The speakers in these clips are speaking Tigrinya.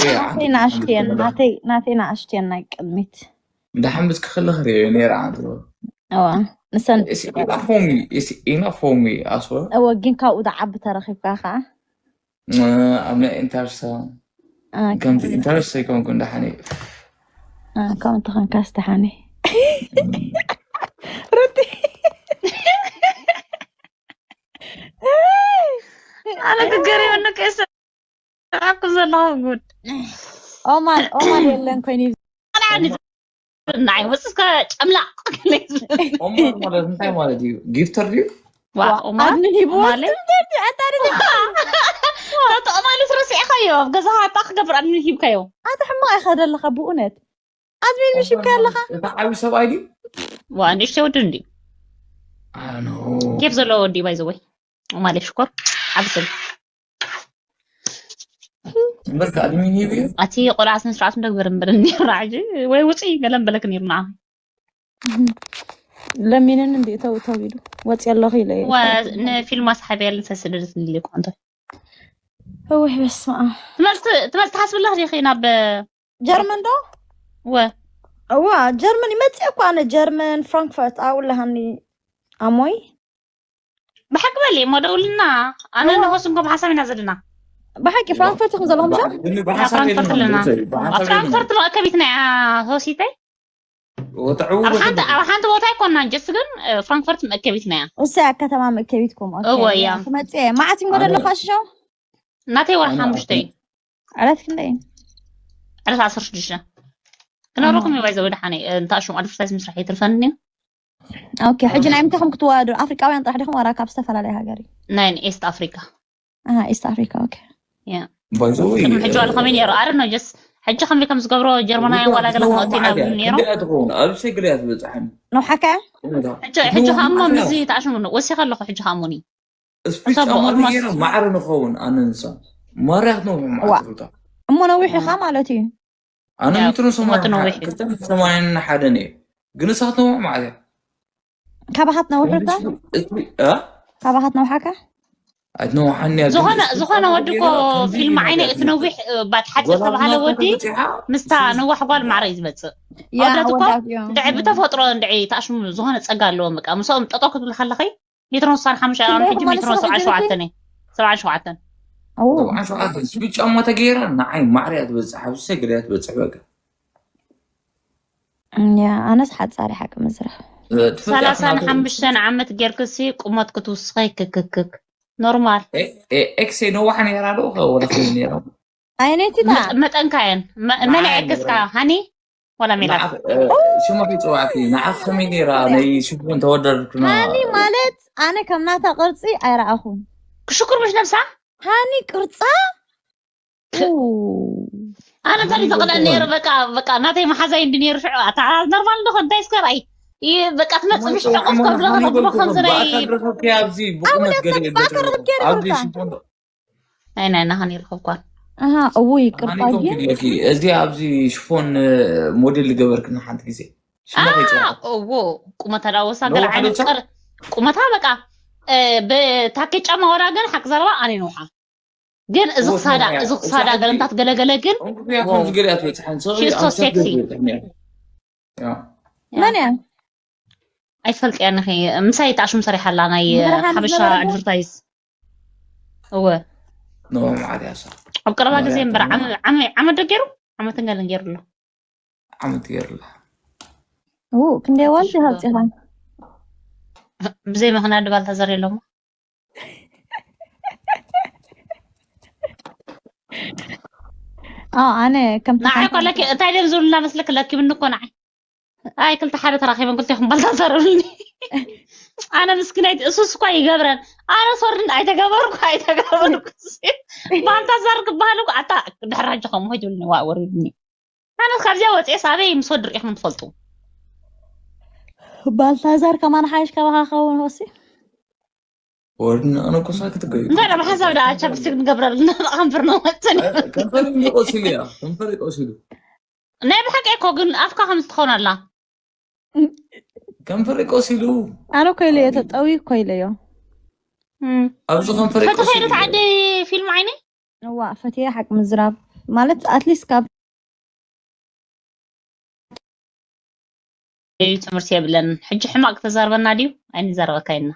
ናተይ ንኣሽትየን ናተይ ናተይ ንኣሽትየን ናይ ቅድሚት። ደሓን ብትክክል ክሪኦ ነይረ ኣንተ እዋ ንሰን It's enough for me. It's enough for me. I swear. እወ ግን ካብኡ ዝዓቢ ተረኺብካ ከዓ Uh, I'm not interested. አ፣ ከምዚ ኢንተረስት ኣይኮንኩን ደሓን እዩ። አ፣ ከምኡ ተኾንካስ ደሓን እዩ። ሩቲ ኣነ ክገርመኒ ከይሰዓኩ ዘለኹ ጉድ ኦማል ኦማል የለን ኮይኑ እዩ። ናይ ወፅስከ ጨምላቕ ኦማር ማለት እንታይ ማለት እዩ? ጊፍተር ድዩ? ዋ ኦማር ኣድሚን ሂብዎ ኦማር ማለት ስምተርቲ ተጠቕማሉ ትረሲዕካዮ ኣብ ገዛኻ ኣጣ ክገብር ኣድሚን ሂብካዮ ኣቲ ሕማቕ ኢኻ ዘለኻ ብእውነት ኣድሚን ምሽ ሂብካ ኣለኻ እቲ ዓብዪ ሰብኣይ ድዩ? ዋ ንእሽተይ ወዲ እንዲ ኣኖ ኬፍ ዘለዎ ወዲ ባይዘወይ ኦማሌ ሽኮር ዓብስል እምበር ኣድሚን ሂብ እዩ። ኣቲ ቆልዓ ስነ ስርዓት እንደግበር እምበር እኒራ ሕጂ ወይ ውፅኢ ገለን በለክ ነይሩ ንዓ ለሚንን እንዲ ተው ተው ኢሉ ወፂ ኣለኹ ኢለ ወ- ንፊልማ ሰሓቢያ ልንሰስደደት ንልኮ እንተ እውሕ በስመ ኣብ ትመልስ ትመልስ ትሓስብለክ ዲኺ ናብ ጀርመን ዶ ወ እዋ ጀርመን ይመፅእ እኮ ኣነ ጀርመን ፍራንክፈርት ኣብኡ ኣለሃኒ ኣሞይ ብሓቂ በሊ እሞ ደውልና ኣነ ንሆስ እንኮ ብሓሳብ ኢና ዘለና ብሓቂ ፍራንክፈርት ኢኹም ዘለኹም ዶ ብሓሳብ ፍራንክፈርት ኣለና ኣብ ፍራንክፈርት መእከቢትና እያ ሆሲተይ ኣብ ሓንቲ ኣብ ሓንቲ ቦታ ኣይኮናን ጀስ ግን ፍራንክፈርት መእከቢትና እያ እሳ ከተማ መእከቢትኩም እወ እያ ትመፅእ መዓት ይንጎደለካ ሽሻው እናተይ ወርሒ ሓሙሽተ እዩ ዕለት ክንደይ እዩ ዕለት ዓሰርተ ሽዱሽተ ክነረኩም እዩ ባይዘ ወደ ሓነ እንታሽም ኣድቨርታይዝ ምስራሕ ይትርፈኒ እዩ ኦኬ ሕጂ ናይ ምንታይ ከም ክትዋዱ ኣፍሪቃውያን ጥራሕ ዲኹም ዋላ ካብ ዝተፈላለየ ሃገር እዩ ናይ ኤስት ኣፍሪካ ኣሃ ኢስት ኣፍሪካ ኦኬ ባይዘወይ ቅድሚ ሕጂ ዋላ ከመይ ነይሩ ኣረ ነው ጀስ ሕጂ ከመይ ከም ዝገብሮ ጀርመናውያን ዋላ ገለ ክመጡ ኢና ዝብሉ ነይሮም ትኸውን ኣብዚ ሰግልያ ትበፅሓኒ ነውሓካ ሕጂ ሕጂ ከሞ ምዚ ተኣሽሙ ወሲኸ ኣለኹ ሕጂ ከሞኒ ስፒች እሳ ኣማሪ ብኦልሞስት- ገይረ ማዕረ ንኸውን ኣነ ንሳ ማርያት ነው ዋ። ማዕርታ እሞ ነዊሕ ኢኻ ማለት እዩ ኣነ ያው፣ ምትሮ ቁመቱ ነዊሕ እዩ። ሰማንያን ሓደ ነየ ግን እሳት ነውሕ ማለት ካባኻት ነውሕካ ካባኻት ነውሓካ ኣይትነውሓኒ ዝኾነ ዝኾነ ወዲ እኮ ፊልም ዓይነ እቲ ነዊሕ ባት ሓፂር ተባሃለ ወዲ ምስታ ነዋሕ ጓል ማዕረ እዩ ዝመፅእ ያ ኣወዳት እኮ ወዳት እዮም እንድዒ ብተፈጥሮ እንድዒ ተኣሽሙ ዝኾነ ፀጋ ኣለዎም በቃ ምስኦም ጠጠው ክትብል ከለኸይ ሜትሮ ንሳን ሓሙሽተ ኣብ ሕጂ ሜትሮ ሰብዓ ሸውዓተን እየ ሰብዓ ሸውዓተን ኦ፣ ስፒድ ጫማ ተገይራ ንዓይ ማዕርያ ትበፅሕ ኣብ ሰግልያ ትበፅሕ በቃ ያ ኣነስ ሓፃሪ ሓቂ ምዝራብ ሰላሳን ሓሙሽተን ዓመት ጌርክሲ ቁመት ክትውስኸይ ክክክክ ኖርማል ኤክሴ ነዋሕ ነይራ ዶ ወላ ከመይ ነይራ ኣይነቲታ መጠንካ እየን መን እየ ክስካ ሃኒ ወላ ሜላት ሽማ ከይፅዋዕቲ ንዓ ከመይ ነይራ ናይ ሽፎን ተወደድክና ሃኒ ማለት ኣነ ከም ናታ ቅርፂ ኣይረኣኹን ክሽኩር ምሽ ነብሳ ሃኒ ቅርፃ ኣነ እንታይ ዝቕልዐ ነይሩ በቃ በቃ ናተይ መሓዛይ እንዲ ነይሩ ሽዑ ኣታ ኖርማል እንደኾ እንታይ እስከ ርኣይ ይህ በቃ ትመፅእ ምሽ ሕቑፍ ከብሎ ከብሎ ከምዚ ናይ ኣብዚ ብቁመት ገለ ብኣካል ረኽብኪ ኣብዚ ይረኽብካ ሽፎን ናይ ናይ ናሃን ይረኸብኳን ኣሃ እዎ ይቅርታ ግን እዚ ኣብዚ ሽፎን ሞዴል ዝገበርክና ሓንቲ ግዜ ሽማ ከይፅዋዕ እዎ ቁመታ ዳወሳ ገለ ዓይነት ቀር ቁመታ በቃ ብታኬ ጫማ ወራ ግን ሓቂ ዘረባ ኣነ ንውሓ ግን እዚ ክሳዳ እዚ ክሳዳ ገለምታት ገለገለ ግን ከምዚ ገሊኣ ትበፅሓን She's so sexy. መን እያ ኣይትፈልጥያ ንኸ ምሳይ ተኣሽም ሰሪሓ ኣላ ናይ ብርሃን ሓበሻ ዝነበረ ኣድቨርታይዝ እወ ንመዓት ያሳ ኣብ ቀረባ ግዜ እምበር ዓመት ዶ ገይሩ ዓመትን ገለን ገይሩ ኣሎ ዓመት ገይሩላ ኡ ክንደይ ዋልቲ ሃብፂኻ ብዘይ ምክንያት ድባልታ ዘር የሎሞ ኣዎ ኣነ ከም ንዓይ ኮለኪ እንታይ ደም ዝብሉና መስለክ ለኪብኒ እኮ ንዓይ ኣይ ክልተ ሓደ ተራኺበን ክልቴኹም ባልታዛር ብሉኒ ኣነ ምስኪናይ እሱስ እኳ ይገብረን ኣነ ሶርድ ኣይተገበርኩ ኣይተገበርኩ ባልታዛር ክበሃል እኮ ኣታ ድሕሪ ሕጂ ከምኡ ይብሉኒ ዋ ወሪድኒ ኣነ ካብዚኣ ወፅኤ ሳበይ ምስ ወዲ ርኢኹም ትፈልጡ ባልታዛር ከማን ሓይሽ ካባኻ ኸውን ሆሲ ወድና ኣነ ኮሳ ክትገዩ እንታይ ደኣ ብሓሳብ ደኣ ቻፕስቲክ ንገብረልና ኣንፍር ነው መፅኒ ከንፈር ቆሲሉ እያ ከንፈር ቆሲሉ ናይ ብሓቂ እኮ ግን ኣፍካ ከም ትኸውን ኣላ ከንፈር ቆሲሉ ኣነ እኮ ኢለዮ ተጠዊ እኮ ኢለዮ ኣብዚ ከንፈር ፈተኸይነት ዓዲ ፊልም ዓይነይ እዋ ፈትየ ሓቂ ምዝራብ ማለት ኣትሊስት ካብ እዩ ትምህርቲ የብለንን። ሕጂ ሕማቕ ክተዛርበና ድዩ? ኣይንዛረበካ ኢና።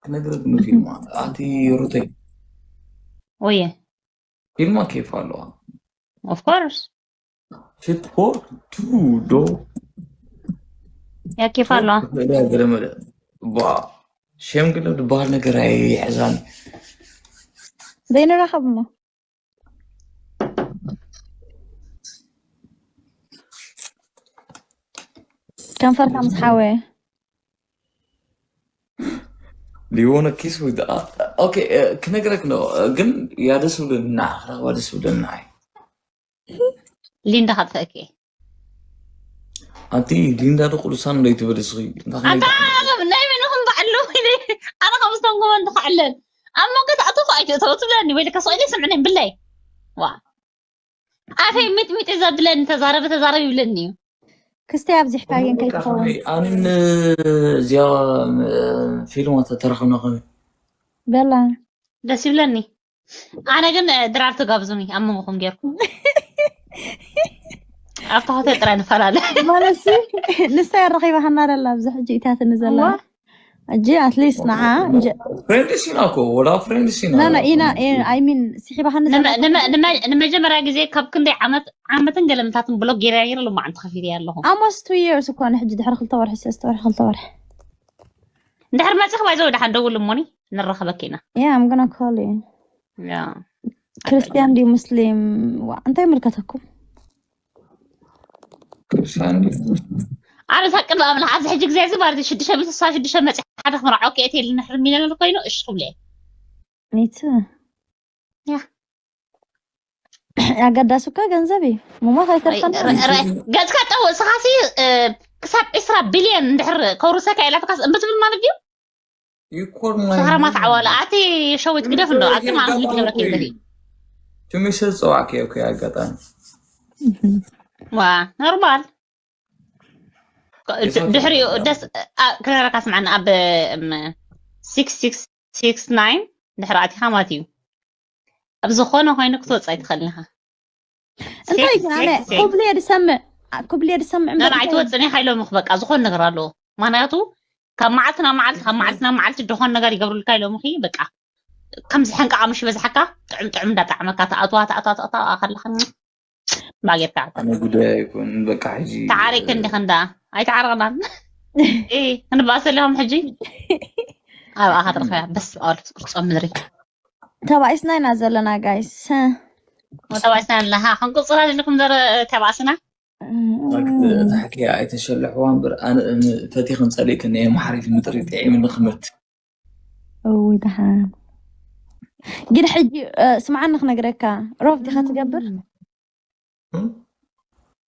ክነግረክ ኑ ፊልማ ኣቲ ሩተይ ወየ ፊልማ ኬፍ ኣለዋ። ኦፍኮርስ ሽት ፎር ቱ ዶ ያኬፍ ኣለዋ። ገለመለ ባ ሸምግለ ዝበሃል ነገር ኣይሕዛን። ዘይንራኸብ እሞ ከንፈርካ ምስ ሓወየ ሊዮነ ኪስ ዊዝ ኦኬ። ክነግረክ ነው ግን ያ ደስ ብለና ክረክባ ደስ ብለና። ሊንዳ ካብተእኪ ኣቲ ሊንዳ ዶ ቅዱሳን ዶ ይትብል እስኺ? እንታይ ከመይ ኣታ ናይ መን ኹም በዓሉ ኣነ ከም ዝቶም ኮመንት ክዕለል ኣብ መንጎ ተኣቶ ኣይትእተው ትብለኒ ወይ ከስኦይለ ስምዕኒ ብለይ ዋ ኣፈይ ሚጥሚጥ ዘብለኒ ተዛረቢ ተዛረቢ ይብለኒ እዩ። ክስተይ ኣብዚሕካየን ከይትኸውን ኣንን እዚኣ ፊልም ተተረኸብና ከመይ በላ ደስ ይብለኒ። ኣነ ግን ድራር ተጋብዙኒ ኣብ መንጎኹም ጌርኩም ኣብታ ሆቴል ጥራይ ንፈላለ። ማለት ንሳ ረኺባሃና ደላ ኣብዚ ሕጂ ኢታትኒ ዘላ ሕጂ ኣትሊስት ንዓ ፍሬንድስ ኢና እኮ ወላ ፍሬንድስ ኢና ናና ኢና ኣይሚን ስሒባሃኒ ንመጀመርያ ግዜ ካብ ክንደይ ዓመት ዓመትን ገለምታትን ብሎግ ገይረ ገይረ ሎማዓንቲ ከፊለ ኣለኹ። ኣሞስ ቱ የርስ እኮ ንሕጂ ድሕሪ ክልተ ወርሒ ሰለስተ ወርሒ ክልተ ወርሒ እንድሕር መፅእ ክባይ ዘወደ ሓንደውል እሞኒ ንራኸበኪ ኢና። Yeah, I'm gonna call you. ያ ክርስቲያን ድዩ ሙስሊም? ዋ፣ እንታይ ይምልከተኩም? ክርስቲያን ኣነ ሳቅን ብኣምላኽ ኣብዚ ሕጂ ግዜ እዚ ማለት ሽዱሽተ ሚእቲ ስሳ ሽዱሽተ መፅእ ሓደ ክምርዖ ክእት የለ ንሕርም ኢለና ኮይኑ እሺ ክብለ ሚት ያ ኣገዳሲ እኮ ገንዘብ እዩ። ምሞት ኣይተርፈና። ገጽካ ጠው ስኻሲ ክሳብ ዕስራ ቢልዮን እንድሕር ከውርሰካ ኢላትካስ እምቢ ትብል ማለት ድዩ? ይኮር ስኽራማ ተዓዋለ ኣቲ ሸዊት ግደፍ እንዶ ኣቲ ማለት ልትገብረክ ይብለኪ ትሚሰ ዝፀዋዕከ እኮ ኣጋጣሚ ዋ ኖርማል ድሕሪኡ ደስ ክረረካ ስምዓና ኣብ ስክስ ስክስ ስክስ ናይን ድሕሪ ኣቲኻ ማለት እዩ ኣብ ዝኾነ ኮይኑ ክትወፅእ ኣይትኽእልን ኢኻ እንታይ ግን ኣነ ኩብልየ ድሰምዕ ኩብልየ ድሰምዕ ና ኣይትወፅን ኢኻ ኢሎምኽ በቃ ዝኾነ ነገር ኣለዎ ምክንያቱ ካብ መዓልቲ ናብ መዓልቲ ካብ መዓልቲ ናብ መዓልቲ ዝኾነ ነገር ይገብሩልካ ኢሎምኺ በቃ ከምዚ ሕንቃ ቀምሽ በዝሓካ ጥዑም ጥዑም እንዳጣዕመካ ተኣትዋ ተኣትዋ ተኣትዋ ከለኻ ባጌርካ ኣነ ጉዳይ ኣይኮን በቃ ሕጂ ተዓሪክ እንዲኽ እንዳ ኣይተዓረቕናን ክንበኣሰ ኣለኹም ሕጂ ኣብኣ ክትረኸያ በስ ኣዋልድ ትቁርፆም ምድሪ ተባኢስና ኢና ዘለና ጋይስ ተባኢስና ኣለኻ ክንቁፅራ ዘለኩም ዘረ ተባእስና ታሕኪ ኣይተሸለሕዋ እምበር ኣነ ፈቲኽን ፀሊእክን እየ ማሓሪት ምጥሪ ጥዒምኒ ክመት እውይ ደሓን ግን ሕጂ ስምዓኒ ክነግረካ ሮብ ዲኻ ትገብር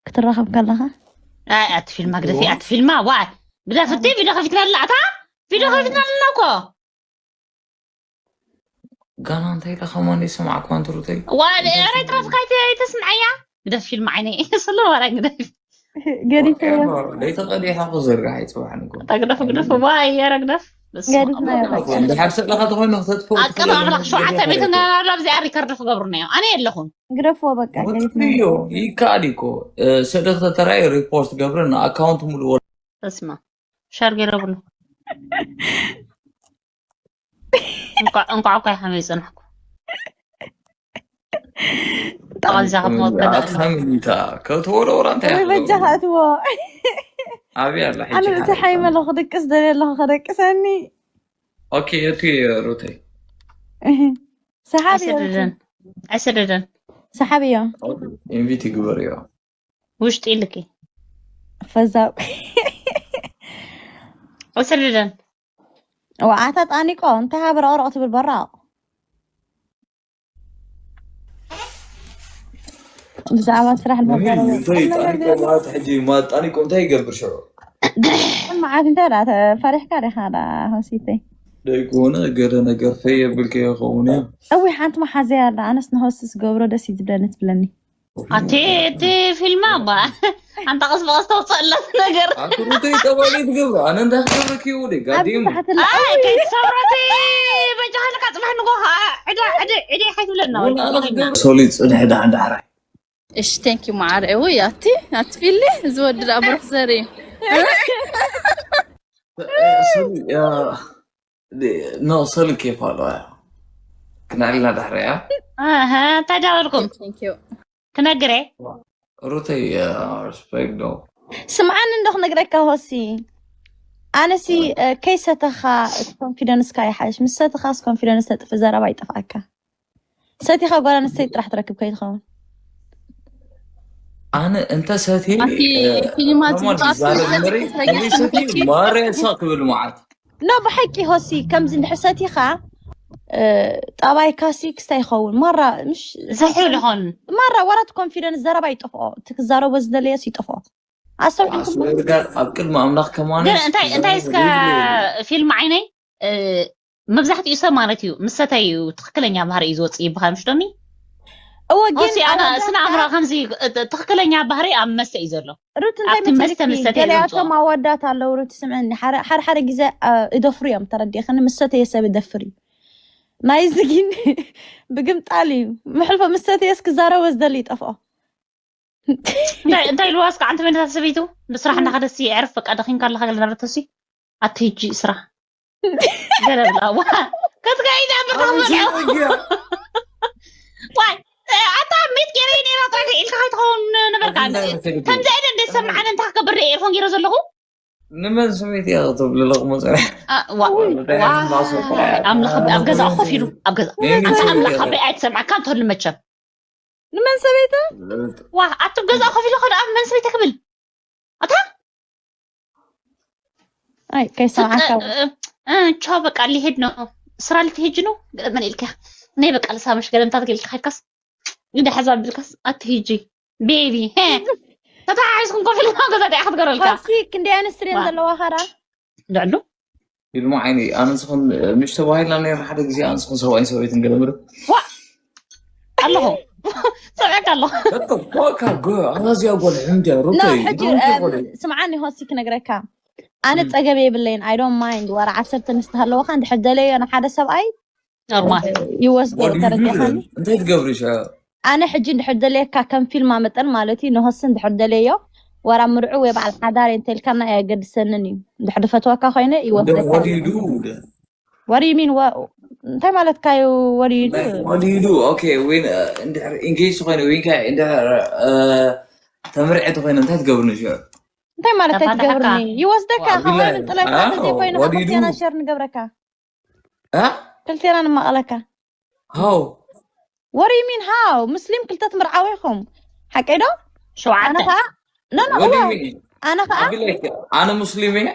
ክትራኸብ ከለኻ ኣይ ኣቲ ፊልማ ግደፊ ኣቲ ፊልማ ዋ ግደፍቲ ቪድዮ ከፊትና ኣለና ኣታ ቪድዮ ከፊትና ኣለና እኮ ጋና እንታይ ኢለ ከማን ይሰማዕኩ ኣንትሩተይ ዋ ኤረትራ ስካይቲ ኣይተስምዓያ ግደፍ ፊልም ዓይነይ ስለ ወራ ግደፍ ገዲፈ ለይተቐዲኻ ክዘርጋሕ ይፅባሕ ንጎ ግደፍ ግደፍ ዋ የረ ግደፍ ገዲፍና እንድሓር ሰለኻ ተኾይኑ ክተጥፍኦ ኣቀማምላ ሸውዓተ ቤት ናብላ ኣብዚኣ ሪከርድ ክገብሩና እዮም ኣነ የለኹም ግደፍዎ በቃ ገዲፍና እዮ ይከኣል እኮ ሰደኽተ ተራይ ሪፖርት ገብረ ንኣካውንት ሙሉ ተስማ ሸር ገይረ ብሉ እንቋዕ እኳ ይሓመይ ዝፀናሕኩ ጠቐዚኻ ክትመወቀዳ ኣትሃምኒታ ከብትዎ ዶ ወራ እንታይ ወይ በጃ ከእትዎ ኣብይ ኣላ ኣነ ብቲ ሓይመ ኣለኹ ክደቅስ ደልየ ኣለኹ ከደቅሰኒ ኦኬ እቲ ሩተይ ሰሓቢ ኣይሰደደን ኣይሰደደን ሰሓቢ እዮ ኢንቪት ይግበር እዮ ውሽጢ ኢልኪ ፈዛው ኣይሰደደን ወዓታ ጣኒቆ እንታይ ሃበ ረቕረቕ ትብል በራቕ ብዛዕባ ስራሕ እንታይ ጣኒቆ ማለት ሕጂ ማለት ጣኒቆ እንታይ ይገብር ሽዑ መዓት እንታይ ዳ ፈሪሕካ ዲኻ ዳ ሆሲተይ ደይኮነ ገለ ነገር ፈየብል ከይኸውን እያ እዊ ሓንቲ መሓዘያ ኣላ ኣነስ ንሆስስ ገብሮ ደስ እዩ ዝብለኒ ትብለኒ ኣቲ እቲ ፊልማ ባ ሓንታ ቀስ በቀስ ተውፅእ ኣላት ነገር ኣክሩተይ ጠባቂ ትገብሮ ኣነ እንታይ ክገብረክ ይውደ ጋዲም ከይትሰብረቲ በጃ ሃልካ ፅባሕ ንጎ ዕደ ዕደ ዕደ ሓይትብለና ሶሊ ፅድሕ ዳሕዳሕራይ እሺ፣ thank you ማዓረ። እውይ፣ ኣቲ ኣትፊሊ ዝወድድ ኣብሩኽ ዘሪ። ኖ፣ ሰሉ ኬፍ ኣለዋ። ክነዕልና ዳሕረያ። ኣሀ፣ እንታይ ዳበልኩም? Thank you። ክነግረ ሩተይ፣ ሪስፔክት ዶ። ስምዓኒ እንዶ ክነግረካ ሆሲ፣ ኣነሲ ከይሰተኻ ኮንፊደንስካ ይሓይሽ። ምስ ሰተኻስ ኮንፊደንስ ተጥፍ፣ ዘረባ ይጠፍኣካ። ሰቲኻ ጓል ኣንስተይቲ ጥራሕ ትረክብ ከይትኸውን። ኣነ እንተ ሰቲ ኣቲ ፊልማት ዝጣስ ማርያ ሳቅ ክብል መዓት። ኖ፣ ብሓቂ ሆሲ፣ ከምዚ እንድሕር ሰቲኻ እ፣ ጠባይካሲ ክስታይ ይኸውን። ማራ ምሽ ዝሕል ይኾን። ማራ ወራት ኮንፊደንስ ዘረባ ይጠፍኦ። እቲ ክዛረቦ ዝደለየስ ይጠፍኦ። ኣስተውዕልኩም ኣስመርጋር ኣብ ቅድሚ ኣምላኽ ከማን ግን እንታይ እንታይ እስከ ፊልም ዓይነይ እ፣ መብዛሕትኡ ሰብ ማለት እዩ ምስ ሰተይ እዩ ትኽክለኛ ባህሪ እዩ ዝወፅእ ይበሃል ምሽ ዶኒ? እወ ግን ሆሲ ኣነ ስነ ኣእምሮ ከምዚ እ፣ ትኽክለኛ ባህሪ ኣብ መስተ እዩ ዘሎ። ሩት እንታይ ኣብቲ መስተ መሰለኪ፣ መስተ ገሊኣቶም ተይወፅኦ። ኣወዳት ኣለዉ ሩት፣ ስምዕኒ፣ ሓደ ሓደ ሓደ ግዜ እ፣ እደፍሩ እዮም። ተረዲእኽኒ፣ ምስ ሰተየ ሰብ እደፍር እዩ። ናይዚ ግን ብግምጣል እዩ። ምሕልፎ ምስ ሰተየስ ክዛረቦ ዝደሊ ይጠፍኦ። እንታይ እንታይ ኢልዋ እስከ ዓንቲ መንታ ሰበይቱ ብስራሕ እናኸደሲ የዕርፍ በቃ ደኺምካ ኣለኻ ገለ ነበረተሲ ኣትሂጂ ስራሕ ገለ ብላ ዋ ክትከይዳ ብርታ ክትበልዖ ዋይ ኣታ ሚት ገይረ ነይራ ጥራሕ ኢልካ ከይትኸውን ነበርካ ከምዚ ኣይደ እንደ ሰምዓን እንታይ ክገብር ደ ኤርፎን ገይረ ዘለኹ ንመን ስሜት እያ ክትብሉ ለቕሞ ፀኒሕ ዋ ኣምላኽ ኣብ ገዛ ኮፍ ኢሉ ኣብ ገዛ ኣንታ ኣምላኽ ኣበይ ኣይትሰምዓካ እንተሉ መቸም ንመን ሰበይታ ዋ ኣቱም ገዛ ኮፍ ኢሉ ከደ ኣብ መን ሰበይተ ክብል ኣታ ኣይ ከይሰማዓካ ቻው በቃ ሊሄድ ነው ስራ ልትሄጂ ነው ገለመን ኢልካ ናይ በቃ ልሳምሽ ገለምታት ገልካ ኸድካስ እንደ ሓዛብ ብልካስ ኣትሂጂ ቤቢ ተተሓሒዝኩም ኮፍ ኢልካ ገዛ ዲኣ ክትገረልካ ሲ ክንደይ ኣንስትሪን ዘለዋ ኻራ ልዕሉ ኢልሞ ዓይኒ ኣነ ንስኹም ምሽ ተባሂልና ነይሩ ሓደ ግዜ ኣንስኹም ሰብኣይን ሰበይትን ገለምር ኣለኹ ሰብዕካ ኣለኹ ኣናዚያ ጓል ሕምድያ ሩተይ ስምዓኒ ሆሲ ክነግረካ ኣነ ፀገም የብለይን I don't mind ወራ ዓሰርተ ኣንስቲ ሃለወካ እንድሕር ደለዮ ንሓደ ሰብኣይ ኖርማል ይወስደ ተረዲኻኒ እንታይ ትገብሪ ሸ ኣነ ሕጂ እንድሕር ደልየካ ከም ፊልማ መጠን ማለት እዩ ንሆሲ እንድሕር ደልየዮ ወራ ምርዑ ወይ በዓል ሓዳር እንተልካና ኣየገድሰንን እዩ እንድሕር ድፈትወካ ኮይነ ይወስደካ ወዲዱ What do you mean? What? እንታይ ማለትካ እዩ? What do you do? ወዲዱ ኦኬ ዊን እንድሕር ኢንጌጅ ዝኾይነ ዊንካ እንድሕር ተምርዐ ተኮይነ እንታይ ትገብርኒ ሽዑ እንታይ ማለት ተፋታሕካ። ኣይትገብርኒ ይወስደካ ዋ፣ ካባይ ቢላሂ። ምንጥለካ አ? ተዘይኮይነ What do you ክልቴና do? ሸር ንገብረካ እ? ክልቴና ንማቐለካ ሃው What do you mean how? ሙስሊም ክልተ ትምርዓው ኢኹም ሓቀይ ዶ? ኣነ ሸውዓተ ከዓ no no What do you እወ mean? ኣነ ከዓ ኣቢለይ ኣነ ሙስሊም እየ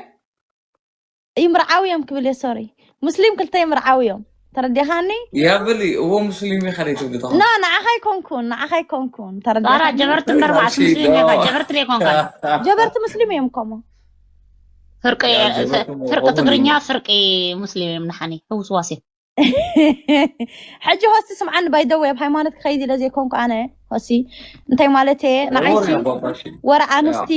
ይምርዓው እዮም ክብል እየ sorry ሙስሊም ክልተ ይምርዓው እዮም ተረዲኻኒ ያብሊ እዎ ሙስሊም እየ ካልእ ትብሊ ተኾን no ንዓኻ ኣይኮንኩን ንዓኻ ኣይኮንኩን ጣራ ተረዲኻኒ ጀበርቲ እምበር ማለት ሙስሊም ኢኻ ጀበርቲ ዘይኮንካ ጀበርቲ ሙስሊም እዮም ከሞ ፍርቂ ያ ጀበርቲ ፍርቂ ሙስሊም ትግርኛ እዮም። ፍርቂ ሙስሊም እዮም ንሓኒ ህውስዋሴ ሕጂ ሆሲ ስምዓኒ by the way ኣብ ሃይማኖት ክኸይድ ኢለ ዘይኮንኩ ኣነ ሆሲ እንታይ ማለት እየ ንዓይሲ ወረ ባባሽ ወረ ኣንስቲ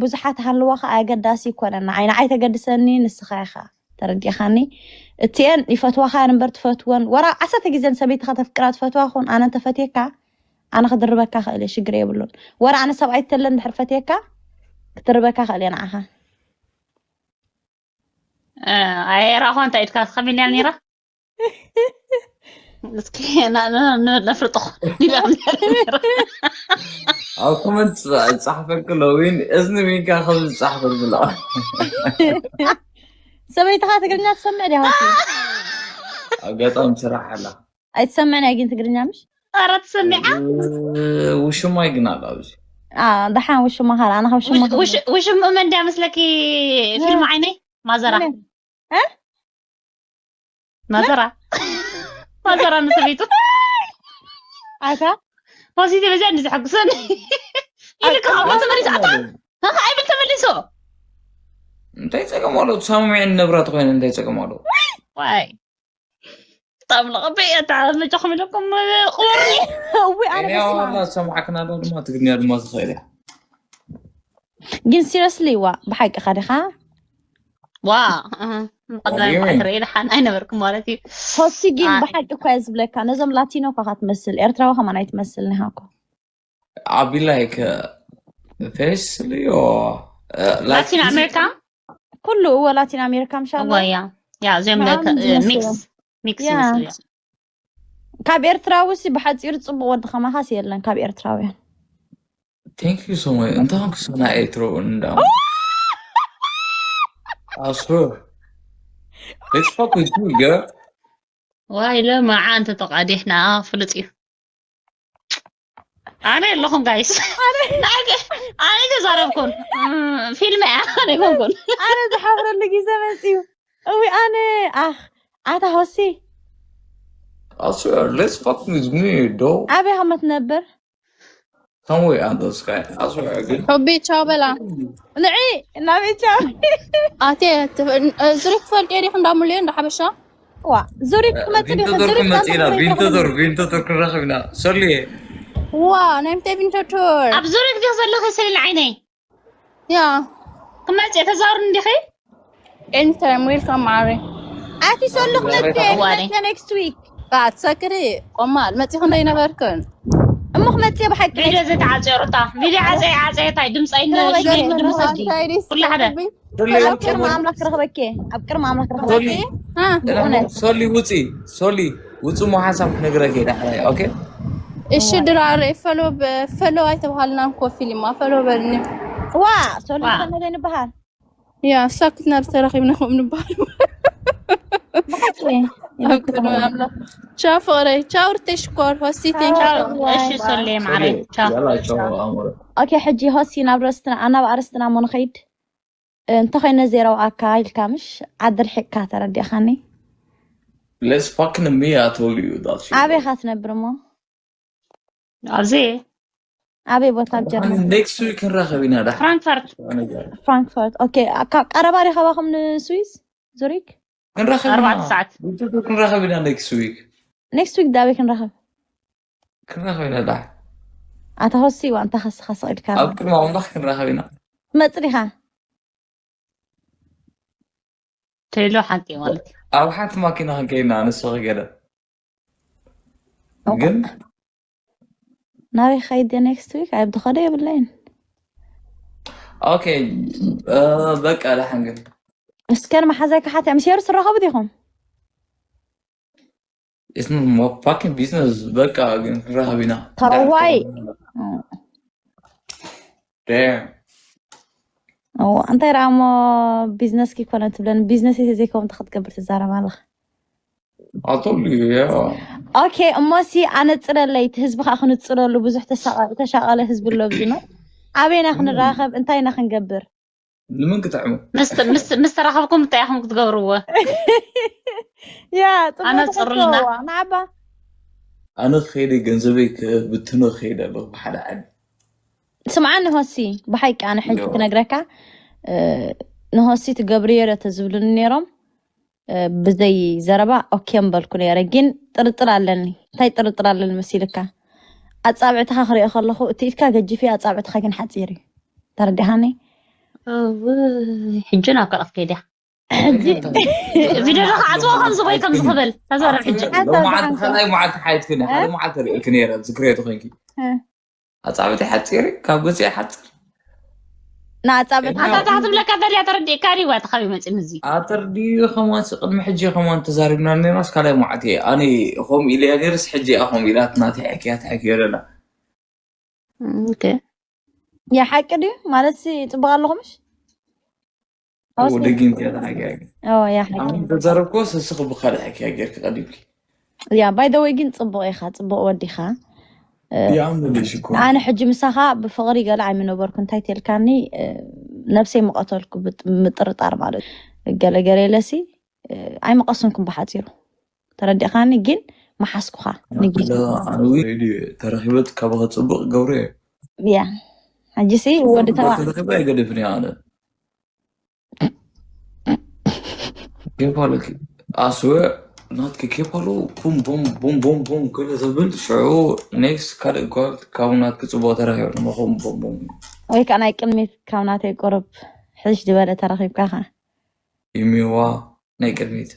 ብዙሓት ሃልዋኻ ኣገዳሲ ይኮነን ንዓይ ንዓይ ተገድሰኒ ንስኻ ኢኻ ተረዲኻኒ እቲአን ይፈትዋኻ እምበር ትፈትወን ወራ ዓሰርተ ግዜ ንሰበይትኻ ተፍቅራ ትፈትዋ ኹን ኣነ እንተፈትየካ ኣነ ክድርበካ ክእል እየ ሽግር የብሉን ወራ ኣነ ሰብኣይ ተለ እንድሕር ፈትየካ ክትርበካ ክእል እየ ንዓኻ ኣየራእኳ እንታይ ኢድካ ከሚልያ ነይራ እስኪ ና- ና- ና- ነፍርጥኹ ዲላ ኣብ ኮመንት ፃሕፈልክ ኣለዊን እዝኒ ሚንካ ከም ዝፃሕፈል ብላ ሰበይትኻ ትግርኛ ትሰምዕ ድያ ሆሲ ኣጋጣሚ ስራሕ ኣላ ኣይትሰምዕን እያ ግን ትግርኛ ምሽ ኧረ ትሰሚዓ ውሽማይ ግን ኣላ ኣብዚ ደሓን ውሽማ ኻል ኣነ ካብ ሽማ ውሽም መን ድያ መስለኪ ፊልም ዓይነይ ማዘራ እ? ማዘራ ማዘራ ንሰበይቱ ኣታ ፖዚቲቭ እዚኣ እንዲ ዘሐጉሰኒ ኢሉ ካብ ተመሊሱ ኣታ ኣይብል ተመሊሱ እንታይ ፀገም ኣሎ ተሳማሚዐን ነብራ ተኮይነ እንታይ ፀገም ኣሎ ዋይ ጣም ለቐበ እያ ተዓመጨኹም ኢለኩም ቁርኒ እዊ ኣነ እኔ በስመ ዋላ ዝሰማዕክና ዶ ድማ ትግርኛ ድማ ትኽእል እያ ግን ሲሪየስሊ ዋ ብሓቂ ኸዲኻ ዋ ቀዳሚ ትርኢ ደሓን ኣይነበርኩም ማለት እዩ ሆሲ ግን ኣይ። ብሓቂ እኳ እየ ዝብለካ ነዞም ላቲኖ እኳ ትመስል ኤርትራዊ ከማን ኣይትመስል ንሃኮ I'll be like uh, officially or uh, like ላቲን ኣሜሪካ ኩሉ እወ ላቲን ኣሜሪካ ምሻ እዋ ያ ያ እዚኦም ንዓም ሚክስ ዝመስሎም። ሚክስ ያ ይመስሉ እዮም። ካብ ኤርትራዊ ሲ ብሓፂሩ ፅቡቅ ወዲ ከማኻስ የለን ካብ ኤርትራውያን። Thank you so much. እንተ ኮንኩ ሰናይ ኣይትረውን እንዳ I swear. Let's fuck with you, girl. ዋይ ለማዓ እንተ ተቃዲሕና ፍሉጥ እዩ። ኣነ ኣለኹም ጋይስ። ኣነ ተዛረብኩን ፊልም እያ ኣይኮንኩን። ኣነ ዝሓፍረሉ ግዜ መፅዩ። እዊ ኣነ ኣኽ ኣታ ሆሲ I swear, let's fuck with me, though. ኣበይ ከመ ትነብር? Somewhere on the sky. I swear, I get ሑቢ ቻው በላ። ንዒ ናበይ ቻው? ኣቴ ዙሪክ ትፈልጥ ዲክ እንዳ ሙሉዮ እንዳ ሓበሻ? ዋ ዙሪክ ክመፅእ ዲክ ቪንተዶር ዙሪክ ክመፅእ ኢና። ቪንተዶር ቪንተዶር ክንረኽብ ኢና። ሰልየ ዋ ናይ ምንታይ ቪንተዶር? ኣብ ዙሪክ ዲክ ዘለኺ ስልል ዓይነይ ያ ክመፅእ ተዛውርኒ ዲኺ? ኤኒታይም ዌልካም ማሪ። ኣቲ ሰሉ ክመፅእ ዋሪ ክመፅእ next week ባትሰክሪ ቆማል መፂኹ እንዳይነበርክን እሞ ክመፅእ ብሓቂ ቪድዮ ዘይተዓፀዮ ሩታ ቪድዮ ዓፀየ ዓፀየ ታይ ድምፀይ ንሽመይ ድምፅ ዲ ኩሉ ሓደ ኣብ ቅድሚ ኣምላኽ ክረኽበኪ ኣብ ቅድሚ ኣምላኽ ክረኽበኪ ሶሊ ውፂ ሶሊ ውፂ ሞ ሓሳብ ክነግረኪ ዳሕራይ ኦኬ እሺ ድራር ፈሎ ፈሎ ኣይተባሃልናን ኮ ፊልማ ፈሎ በልኒ ዋ ሶሊ ከመይ ዘይንበሃል ያ ሳክት ናብ ተረኺብና ከም ንበሃል ቻው ፍቕረይ ቻው ርተይ ሽኮር ሆስቲ ቴንክ እሺ ሶሌ ማዓረይ ቻው ያላ ቻው ኣሞረ ኦኬ ሕጂ ሆሲ ናብ ርስትና ናብ ኣርስትና ሞ ንኸይድ እንተኾይነ ዜሮ ኣካ ኢልካ ምሽ ዓዲ ርሒቅካ ተረዲእኻኒ Let's fucking me, I told you that shit. ኣበይ ኢኻ ትነብር እሞ ኣብዚ ኣበይ ቦታ ኣብ ጀርመን Next week ክንራኸብ ኢና ዳ ፍራንክፈርት ፍራንክፈርት ኦኬ ካብ ቀረባ ዲኻ ባኹም ንስዊስ ዙሪክ ክንራኸብ ኣርባዕተ ሰዓት ክንራኸብ ኢና next week next week ዳበይ ክንራኸብ ክንራኸብ ኢና ዳ ኣታ ሆሲ ዋ እንታ ከስኻ ስቕ ኢልካ ኣብ ቅድሚ ኣምላኽ ክንራኸብ ኢና ትመጽእ ዲኻ ተይሎ ሓቂ ማለት እዩ። ኣብ ሓንቲ ማኪና ክንከይና ንስኺ ገለ ግን ናበይ ከይደ next week ኣብ ድኸደ የብለይን ኦኬ በቃ ደሓን ግን እስከ ንመሓዛይ ክሓት ምስ የሩስ ትራኸቡ ዲኹም It's not my fucking business በቃ ግን ክንራኸብ ኢና ተረዋይ Damn. እንታይ ደኣ እሞ ቢዝነስ ኪኮነ ትብለኒ ቢዝነስ ዘይከውን ተክትገብር ትዛረብ ኣለኻ I told you, yeah. ኦኬ እሞሲ ኣነፅረለይ እቲ ህዝቢ ከዓ ክንፅረሉ ብዙሕ ተሻቐ- ተሻቐለ ህዝቢ ኣሎ ኣብዚ ነው ኣበይና ክንራኸብ እንታይ ኢና ክንገብር ንመን ክጥዕሙ? ምስ ምስ ምስ ተራኸብኩም እንታይ ኢኹም ክትገብርዎ? ያ ፅቡቅ ኣነፅሩልና። ተፈተዋ ንዓባ ኣነ ክኸይደ ገንዘበይ ክብትኖ ክኸይደ ኣለኹ ብሓደ ዓዲ። ስምዓኒ ሆሲ ብሓቂ ኣነ ሕጂ ዮ። ክነግረካ እ፣ ንሆሲ ትገብርዮ ዶ ተዝብሉኒ ነይሮም እ፣ ብዘይ ዘረባ ኦኬ ምበልኩ ነይረ ግን ጥርጥር ኣለኒ እንታይ ጥርጥር ኣለኒ መሲልካ ኣፃብዕትኻ ክሪኦ ከለኹ እቲ ኢድካ ገጅፍ እዩ ኣፃብዕትኻ ግን ሓፂር እዩ ተረዲኻኒ እውይ፣ ሕጂ ናብ ካልኣት ከይድያ ሕጂ ቪድዮ ዶ ክዓፅዎ ከምዚ ወይ ከምዚ ክብል ተዛረብ ሕጂ ሎማዓልቲ ካልኣይ መዓልቲ ሓየትክኒ ሓደ መዓልቲ ርእልክ ነይረ ዝክሬቱ ኮይንኪ እ። ኣፃብዕቲ ሓፂር ካብ ገፂ ሓፅር ንኣፃብዕትኻ ኣታ እታ ክትብለካ ደልያ ተረዲእካ ሪዋ ተኻቢ መፂ ምዚ ኣተርዲኡ ከማን ቅድሚ ሕጂ ከማን ተዛሪብና ነርናስ ካልኣይ መዓልቲ እየ ኣነ ከምኡ ኢለያ ነርስ ሕጂ እያ ከምኡ ኢላት ናተይ ሕክያ ትሕክዮ ደላ ያ ሓቂ ድዩ ማለት ሲ ፅቡቅ ኣለኹ ምሽ ወደጊም እያ ተሓኪያ ኦ ያ ሓቂ ኣሁን ተዛረብኮ ስስኽ ብካልእ ሕክያ ጌርክ ቀዲምኪ ያ by the way ግን ፅቡቅ ኢኻ ፅቡቅ ወዲኻ ያም ልሽ እኮ ኣነ ሕጂ ምሳኻ ብፍቕሪ ገለ ኣይምነበርኩ እንታይ ተልካኒ እ፣ ነብሰይ ምቐተልኩ ብጥ- ምጥርጣር ማለት እዩ። ገለ ገለ ኢለሲ እ፣ ኣይመቐስንኩም ብሓፂሩ ተረዲእካኒ ግን መሓስኩኻ ንጊዜ ተረኪበት ካባኸ ፅቡቅ ገብረ ያ ሕጂሲ ወዲ ተባ ተረኪበ ኣይገደፍን እያ ኣነ ኬፓሎ ኣስወ ናትኪ ኬፓሎ ቡም ቡም ቡም ቡም ቡም ገለ ዘብል ሽዑ ኔክስት ካልእ ጓል ካብ ናትኪ ፅቡቅ ተረኪበ ንመኹም ቡም ቡም ወይ ከዓ ናይ ቅድሚት ካብ ናተይ ቁርብ ሕሽ ዝበለ ተረኪብካ ኸ ይሚዋ ናይ ቅድሚት